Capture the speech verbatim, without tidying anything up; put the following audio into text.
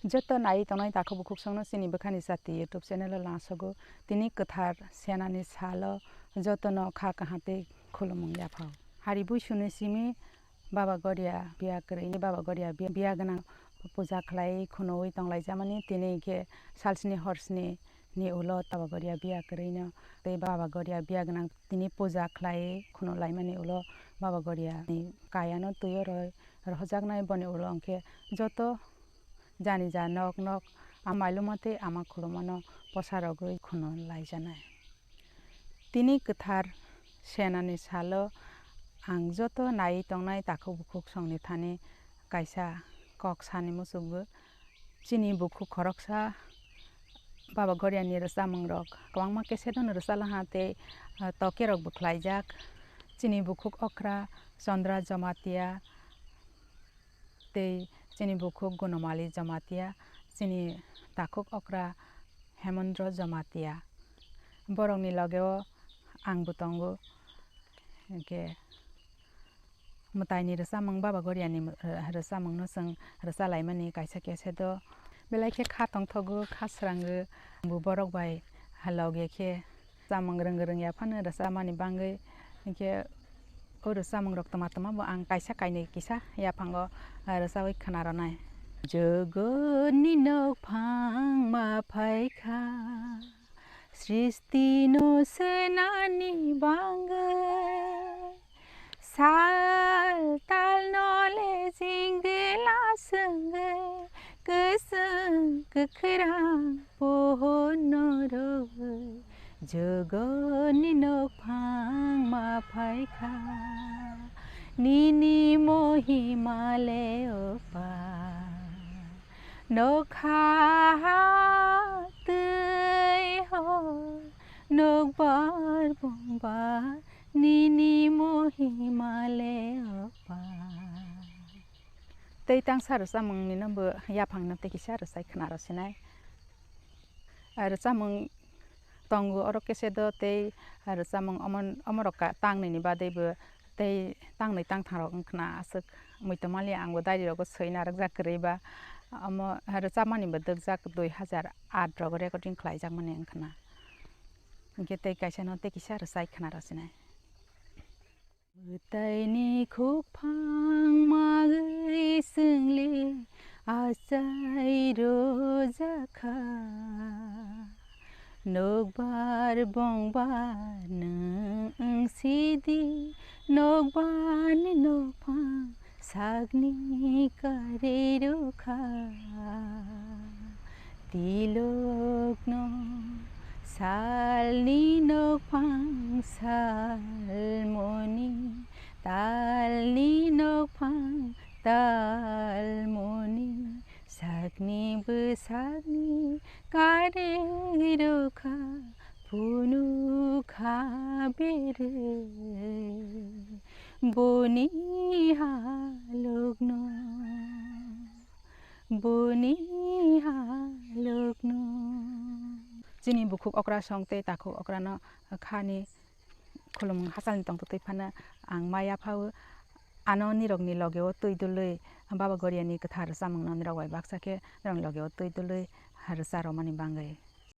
Joto nai tongnai takhuk bukhuk songno chini bwkhani jati YouTube channel o langsogo. Tini kwthar senani salo jotono kha kaham tei khulumung yaphao. Hari buisuni simi Baba Goria biya kwrwi, Baba Goria biya, biya gwnang puja khlai khunui tonglaijamani, tini hinkhe salsni horsni ni ulo Baba Goria biya kwrwino tei Baba Goria biya gwnang tini puja khlai khunu laimani ulo Baba Goria ni kayano twiyo roi rohorjaknai, boni ulo hinkhe joto jani ja nok nok ama mailumo tei ama khulumano posa rogwi khunu laijanai. Tini kwthar senani salo ang joto naiwi tongnai takhuk bukhuk songni thani kaisa kok sani muchukgo. Chini bukhuk khoroksa Baba Goriani rwchapmungrok kwbangma cassette-o no rwchalaha tei, ah, tokerokbo khlaijak. Chini bukhuk okra Chandra Jamatia tei chini bukhuk Gunomali Jamatia, chini takhuk okra Hemendra Jamatia. Borokni logeo angbo tongo. Hinkhe mwtaini rwchapmung, Baba Goriani, eh, rwchapmungno chwng rwchalaimani kaisa cassette-o. Belai khe kha tongthogo, kha srango. Angbo borok bai loge khe rwchapmung rwng rwngya phano rwchapmani bagwi. Hinkhe o rwchapmungrok twma twma bo ang kaisa kainwi kisa yaphango, eh, rwchapwi khwnaronai. Jogotni nokphang ma phaikha, sristino swnani bagwi. Sal talno le jingla swngwi, kwchwng kwkhrang pohorno rwui, jogotni nokphang ma phaikha, nini mohima le opa. Nokha ha twi hor, nokbar bongbar, nini mohima le opa. Tei tangsa rwchapmungni no bo yaphangno tei kisa rwchai khwnarosinai. Ah, rwchapmung tongo oro cassette-o tei rwchapmung omo, omorok ka-, tangnwini badwibo tei tangnwi tangthangrok wngkhwna aswk muitu maliya, angbo diary-rogo swi narwkjak kwrwi ba. Omo rwchapmanibo dwkjak dui hazar aat rogo recording khlaijakmani wngkhwna. Hinkhe tei kaisano tei kisa rwchai khwnarosinai. Mwtaini khukphang magwi chwngli achai rwjakha. Nokbar bongbar nwng sidi, nokbarni nokphang sakni kari rwkha. Tilokno salni nokphang salmoni, talni nokphang talmoni, sakni bwsakni kari rwkha, phunukha berwi boni halokno. Boni halokno. Chini bukhuk okra song tei takhuk okrano khani khulumung hachalni tongtwtwi phano ang ma yaphao. Ano nirokni logeo twi dului Baba Goriani kwthar rwchapmungno nirok bai baksa khe nirokni logeo twi dului rwcha rwmani bagwi.